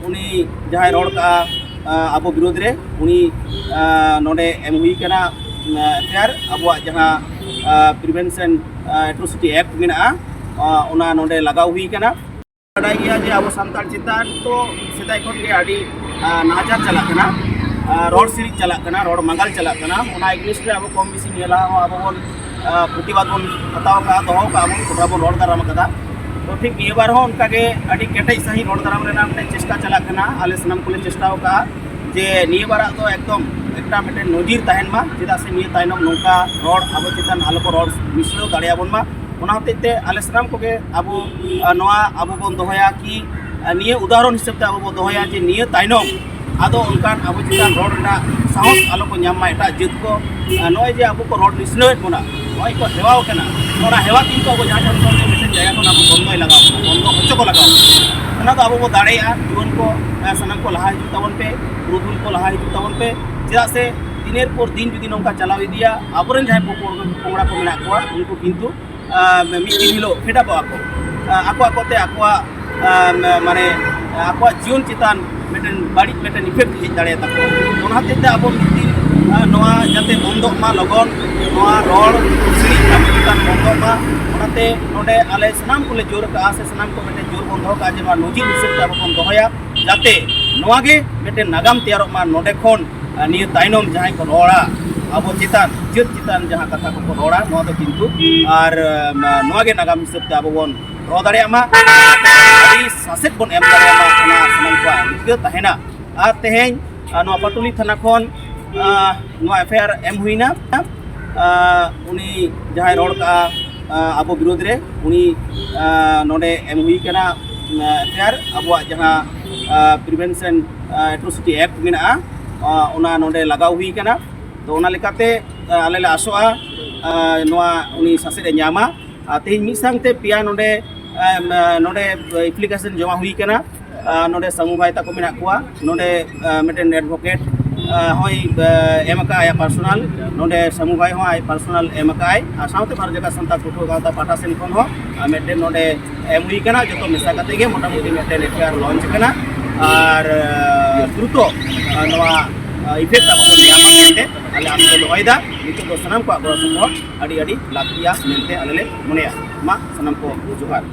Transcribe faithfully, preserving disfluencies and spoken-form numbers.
ᱩᱱᱤ ᱡᱟᱦᱟᱸᱭ ᱨᱚᱲ ᱠᱟᱜᱼᱟ ᱟᱵᱚ ᱵᱤᱨᱳᱫᱷ ᱨᱮ, ᱩᱱᱤ ᱱᱚᱰᱮ ᱮᱢ ᱦᱩᱭ ᱠᱟᱱᱟ ᱮᱯᱷ ᱟᱭ ᱟᱨ, ᱟᱵᱚᱣᱟᱜ ᱡᱟᱦᱟᱸ ᱯᱨᱤᱵᱷᱮᱱᱥᱚᱱ ᱮᱴᱨᱳᱥᱤᱴᱤ ᱮᱠᱴ ᱢᱮᱱᱟᱜᱼᱟ, ᱚᱱᱟ ᱱᱚᱰᱮ ᱞᱟᱜᱟᱣ ᱦᱩᱭ ᱠᱟᱱᱟ᱾ ᱵᱟᱰᱟᱭ ᱜᱮᱭᱟ ᱡᱮ ᱟᱵᱚ ᱥᱟᱱᱛᱟᱲ ᱪᱮᱛᱟᱱ ᱫᱚ ᱥᱮᱫᱟᱭ ᱠᱷᱚᱱ ᱜᱮ ᱟᱹᱰᱤ ᱱᱟᱦᱟᱪᱟᱨ ᱪᱟᱞᱟᱜ ᱠᱟᱱᱟ, ᱨᱚᱲ ᱥᱤᱲᱤᱡ ᱪᱟᱞᱟᱜ ᱠᱟᱱᱟ, ᱨᱚᱲ ᱢᱟᱸᱜᱟᱞ ᱪᱟᱞᱟᱜ ᱠᱟᱱᱟ᱾ ᱚᱱᱟ ᱮᱜᱮᱱᱥᱴ ᱨᱮ ᱟᱵᱚ ᱠᱚᱢ ᱵᱮᱥᱤ ᱱᱤᱭᱟᱹ ᱞᱟᱦᱟ ᱦᱚᱸ ᱟᱵᱚ ᱵᱚᱱ ᱯᱨᱚᱛᱤᱵᱟᱫ ᱵᱚᱱ ᱦᱟᱛᱟᱣ ᱠᱟᱜᱼᱟ, ᱫᱚᱦᱚ ᱠᱟᱜᱼᱟ ᱵᱚᱱ, ᱜᱚᱴᱟ ᱵᱚᱱ ᱨᱚᱲ ᱫᱟᱨᱟᱢ ᱠᱟᱫᱟ᱾ ᱛᱚ ᱴᱷᱤᱠ ᱱᱤᱭᱟᱹ ᱵᱟᱨ ᱦᱚᱸ ᱚᱱᱠᱟ ᱜᱮ ᱟᱹᱰᱤ ᱠᱮᱴᱮᱡ ᱥᱟᱺᱦᱤᱡ ᱨᱚᱲ ᱫᱟᱨᱟᱢ ᱨᱮᱱᱟᱜ ᱢᱤᱫᱴᱮᱱ ᱪᱮᱥᱴᱟ ᱪᱟᱞᱟᱜ ᱠᱟᱱᱟ᱾ ᱟᱞᱮ ᱥᱟᱱᱟᱢ ᱠᱚᱞᱮ ᱪᱮᱥᱴᱟ ᱟᱠᱟᱫᱼᱟ ᱡᱮ ᱱᱤᱭᱟᱹ ᱵᱟᱨᱟᱜ ᱫᱚ ᱮᱠᱫᱚᱢ ᱮᱠᱴᱟ ᱢᱤᱫᱴᱮᱱ ᱱᱚᱡᱤᱨ ᱛᱟᱦᱮᱱ ᱢᱟ, ᱪᱮᱫᱟᱜ ᱥᱮ ᱱᱤᱭᱟᱹ ᱛᱟᱭᱱᱚᱢ ᱱᱚᱝᱠᱟ ᱨᱚᱲ ᱟᱵᱚ ᱪᱮᱛᱟᱱ ᱟᱞᱚ ᱠᱚ ᱨᱚᱲ ᱢᱤᱥᱲᱟᱹᱣ ᱫᱟᱲᱮᱭᱟᱵᱚᱱ ᱢᱟ᱾ ᱚᱱᱟ ᱦᱚᱛᱮᱡ ᱛᱮ ᱟᱞᱮ ᱥᱟᱱᱟᱢ ᱠᱚᱜᱮ ᱟᱵᱚ ᱱᱚᱣᱟ ᱟᱵᱚ ᱵᱚᱱ ᱫᱚᱦᱚᱭᱟ ᱠᱤ ᱱᱤᱭᱟᱹ ᱩᱫᱟᱦᱚᱨᱚᱱ ᱦᱤᱥᱟᱹᱵ ᱛᱮ ᱟᱵᱚ ᱵᱚᱱ ᱫᱚᱦᱚᱭᱟ ᱡᱮ ᱱᱤᱭᱟᱹ ᱛᱟᱭᱱᱚᱢ ᱟᱫᱚ ᱚᱱᱠᱟᱱ ᱟᱵᱚ ᱪᱮᱛᱟᱱ ᱨᱚᱲ ᱨᱮᱱᱟᱜ ᱥᱟᱦᱚᱥ ᱟᱞᱚ ᱠᱚ ᱧᱟᱢ ᱢᱟ ᱮᱴᱟᱜ ᱡᱟᱹᱛ ᱠᱚ᱾ ᱱᱚᱜᱼᱚᱭ ᱡᱮ ᱟᱵᱚ ᱠᱚ ᱨᱚᱲ ᱱᱤᱥᱲᱟᱹᱣᱮᱫ ᱵᱚᱱᱟ, ᱱᱚᱜᱼᱚᱭ ᱠᱚ ᱦᱮᱣᱟᱣ ᱠᱟᱱᱟ, ᱚᱱᱟ ᱦᱮᱣᱟ ᱠᱤᱱᱛᱩ ᱟᱵᱚ ᱡᱟᱦᱟᱸ ᱡᱟᱦᱟᱸ ᱢᱤᱫᱴᱮᱱ ᱡᱟᱭᱜᱟ ᱠᱷᱚᱱ ᱟᱵᱚ ᱵᱚᱱᱫᱚᱭ ᱞᱟᱜᱟᱣ ᱵᱚᱱᱟ, ᱵᱚᱱᱫᱚ ᱦᱚᱪᱚ ᱠᱚ ᱞᱟᱜᱟᱣ ᱵᱚᱱᱟ᱾ ᱚᱱᱟ ᱫᱚ ᱟᱵᱚ ᱵᱚ ᱫᱟᱲᱮᱭᱟᱜᱼᱟ᱾ ᱡᱩᱣᱟᱹᱱ ᱠᱚ ᱥᱟᱱᱟᱢ ᱠᱚ ᱞᱟᱦᱟ ᱦᱤᱡᱩᱜ ᱛᱟᱵᱚᱱ ᱯᱮ, ᱯᱩᱨᱩᱫᱷᱩᱞ ᱠᱚ ᱞᱟᱦᱟ ᱦᱤᱡᱩᱜ ᱛᱟᱵᱚᱱ ᱯᱮ, ᱪᱮᱫᱟᱜ ᱥᱮ ᱫᱤᱱᱮᱨ ᱯᱚᱨ ᱫᱤᱱ ᱡᱩᱫᱤ ᱱᱚᱝᱠᱟ ᱪᱟᱞᱟᱣ ᱤᱫᱤᱭᱟ, ᱟᱵᱚᱨᱮᱱ ᱡᱟᱦᱟᱸᱭ ᱯᱚᱯᱚᱝᱲᱟ ᱠᱚ ᱢᱮᱱᱟᱜ ᱠᱚᱣᱟ, ᱩᱱᱠᱩ ᱠᱤᱱᱛᱩ ᱢᱤᱫ ᱫᱤᱱ ᱦᱤᱞᱳᱜ ᱯᱷᱮᱰᱟᱯᱚᱜᱼᱟ ᱠᱚ᱾ ᱟᱠᱚ ᱟᱠᱚᱛᱮ ᱟᱠᱚᱣᱟᱜ ᱢᱟᱱᱮ ᱟᱠᱚᱣᱟᱜ ᱡᱤᱭᱚᱱ ᱪᱮᱛᱟᱱ ᱢᱤᱫᱴᱮᱱ ᱵᱟᱹᱲᱤᱡ ᱢᱤᱫᱴᱮᱱ ᱤᱯᱷᱮᱠᱴ ᱦᱮᱡ ᱫᱟᱲᱮᱭᱟᱛᱟ ᱠᱚᱣᱟ᱾ ᱚᱱᱟ ᱦᱚᱛᱮᱡ ᱛᱮ ᱟᱵᱚ ᱢᱤᱫ ᱫᱤᱱ ᱱᱚᱣᱟ ᱡᱟᱛᱮ ᱵᱚᱱᱫᱚᱜ ᱢᱟ ᱞᱚᱜᱚᱱ, ᱱᱚᱣᱟ ᱨᱚᱲ ᱥᱤᱲᱤᱡ ᱠᱟᱹᱢᱤ ᱪᱮᱛᱟᱱ ᱵᱚᱱᱫᱚᱜ ᱢᱟ᱾ ᱚᱱᱟᱛᱮ ᱱᱚᱰᱮ ᱟᱞᱮ ᱥᱟᱱᱟᱢ ᱠᱚᱞᱮ ᱡᱳᱨ ᱠᱟᱜᱼᱟ ᱥᱮ ᱥᱟᱱᱟᱢ ᱠᱚ ᱢᱤᱫᱴᱮᱱ ᱡᱳᱨ ᱵᱚᱱ ᱫᱚᱦᱚ ᱠᱟᱜᱼᱟ ᱡᱮ ᱱᱚᱣᱟ ᱱᱚᱡᱤᱨ ᱦᱤᱥᱟᱹᱵ ᱛᱮ ᱟᱵᱚ ᱵᱚᱱ ᱫᱚᱦᱚᱭᱟ, ᱡᱟᱛᱮ ᱱᱚᱣᱟ ᱜᱮ ᱢᱤᱫᱴᱮᱱ ᱱᱟᱜᱟᱢ ᱛᱮᱭᱟᱨᱚᱜ ᱢᱟ᱾ ᱱᱚᱰᱮ ᱠᱷᱚᱱ ᱱᱤᱭᱟᱹ ᱛᱟᱭᱱᱚᱢ ᱡᱟᱦᱟᱸᱭ ᱠᱚ ᱨᱚᱲᱟ ᱟᱵᱚ ᱪᱮᱛᱟᱱ, ᱡᱟᱹᱛ ᱪᱮᱛᱟᱱ ᱡᱟᱦᱟᱸ ᱠᱟᱛᱷᱟ ᱠᱚᱠᱚ ᱨᱚᱲᱟ, ᱱᱚᱣᱟ ᱫᱚ ᱠᱤᱱᱛᱩ ᱟᱨ ᱱᱚᱣᱟ ᱜᱮ ᱱᱟᱜᱟᱢ ᱦᱤᱥᱟᱹᱵ ᱛᱮ ᱟᱵᱚ ᱵᱚᱱ ᱨᱚᱲ ᱫᱟᱲᱮᱭᱟᱜ ᱢᱟ, ᱟᱹᱰᱤ ᱥᱟᱥᱮᱛ ᱵᱚᱱ ᱮᱢ ᱫᱟᱲᱮᱭᱟᱜ ᱢᱟ, ᱚᱱᱟ ᱥᱟᱱᱟᱢ ᱠᱚᱣᱟᱜ ᱨᱤᱠᱟᱹ ᱛᱟᱦᱮᱱᱟ᱾ ᱟᱨ ᱛᱮᱦᱮᱧ ᱱᱚᱣᱟ ᱯᱟᱴᱩᱞᱤ ᱛᱷᱟᱱᱟ ᱠᱷᱚᱱ ᱱᱚᱣᱟ ᱮᱯᱷ ᱟᱭ ᱟᱨ ᱮᱢ ᱦᱩᱭᱱᱟ᱾ ᱩᱱᱤ ᱡᱟᱦᱟᱸᱭ ᱨᱚᱲ ᱠᱟᱜᱼᱟ ᱟᱵᱚ ᱵᱤᱨᱳᱫᱷ ᱨᱮ, ᱩᱱᱤ ᱱᱚᱰᱮ ᱮᱢ ᱦᱩᱭ ᱠᱟᱱᱟ ᱮᱯᱷ ᱟᱭ ᱟᱨ, ᱟᱵᱚᱣᱟᱜ ᱡᱟᱦᱟᱸ ᱯᱨᱤᱵᱷᱮᱱᱥᱚᱱ ᱮᱴᱨᱳᱥᱤᱴᱤ ᱮᱠᱴ ᱢᱮᱱᱟᱜᱼᱟ, ᱚᱱᱟ ᱱᱚᱰᱮ ᱞᱟᱜᱟᱣ ᱦᱩᱭ ᱠᱟᱱᱟ᱾ ᱛᱚ ᱚᱱᱟ ᱞᱮᱠᱟᱛᱮ ᱟᱞᱮ ᱞᱮ ᱟᱥᱚᱜᱼᱟ ᱱᱚᱣᱟ ᱩᱱᱤ ᱥᱟᱥᱮᱛ ᱮ ᱧᱟᱢᱟ᱾ ᱟᱨ ᱛᱮᱦᱮᱧ ᱢᱤᱫ ᱥᱟᱶᱛᱮ ᱯᱮᱭᱟ ᱱᱚᱰᱮ ᱱᱚᱰᱮ ᱮᱯᱞᱤᱠᱮᱥᱚᱱ ᱡᱚᱢᱟ ᱦᱩᱭ ᱠᱟᱱᱟ᱾ ᱱᱚᱰᱮ ᱥᱟᱢᱩ ᱵᱷᱟᱭ ᱛᱟᱠᱚ ᱢᱮᱱᱟᱜ ᱠᱚᱣᱟ, ᱱᱚᱰᱮ ᱢᱤᱫᱴᱮᱱ ᱮᱰᱵᱷᱳᱠᱮᱴ ᱦᱚᱸᱭ ᱮᱢ ᱟᱠᱟᱫ ᱟᱭᱟᱜ ᱯᱟᱨᱥᱚᱱᱟᱞ, ᱱᱚᱰᱮ ᱥᱟᱢᱩ ᱵᱷᱟᱭ ᱦᱚᱸ ᱟᱡ ᱯᱟᱨᱥᱚᱱᱟᱞ ᱮᱢ ᱟᱠᱟᱫ ᱟᱭ, ᱟᱨ ᱥᱟᱶᱛᱮ ᱵᱷᱟᱨᱚᱛ ᱡᱟᱠᱟᱛ ᱥᱟᱱᱛᱟᱲ ᱯᱟᱹᱴᱷᱩᱣᱟᱹ ᱜᱟᱶᱛᱟ ᱯᱟᱦᱴᱟ ᱥᱮᱱ ᱠᱷᱚᱱ ᱦᱚᱸ ᱟᱨ ᱢᱤᱫᱴᱮᱱ ᱱᱚᱰᱮ ᱮᱢ ᱦᱩᱭ ᱟᱠᱟᱱᱟ᱾ ᱡᱚᱛᱚ ᱢᱮᱥᱟ ᱠᱟᱛᱮ ᱜᱮ ᱢᱚᱴᱟᱢᱩᱴᱤ ᱢᱤᱫᱴᱮᱱ ᱮᱯᱷ ᱟᱭ ᱟᱨ ᱞᱚᱧᱪ ᱟᱠᱟᱱᱟ᱾ ᱟᱨ ᱫᱨᱩᱛᱚ ᱱᱚᱣᱟ ᱤᱯᱷᱮᱠᱴ ᱟᱵᱚ ᱵᱚᱱ ᱧᱟᱢᱟ ᱢᱮᱱᱛᱮ ᱟᱞᱮ ᱟᱥ ᱞᱮ ᱫᱚᱦᱚᱭᱮᱫᱟ᱾ ᱱᱤᱛᱚᱜ ᱫᱚ ᱥᱟᱱᱟᱢ ᱠᱚᱣᱟᱜ ᱜᱚᱲᱚ ᱥᱚᱯᱚᱦᱚᱫ ᱟᱹᱰᱤ ᱟᱹᱰᱤ ᱞᱟᱹᱠᱛᱤᱭᱟ ᱢᱮᱱᱛᱮ ᱟᱞᱮ ᱞᱮ ᱢᱚᱱᱮᱭᱟ᱾ ᱢᱟ ᱥᱟᱱᱟᱢ ᱠᱚ ᱡᱚᱦᱟᱨ᱾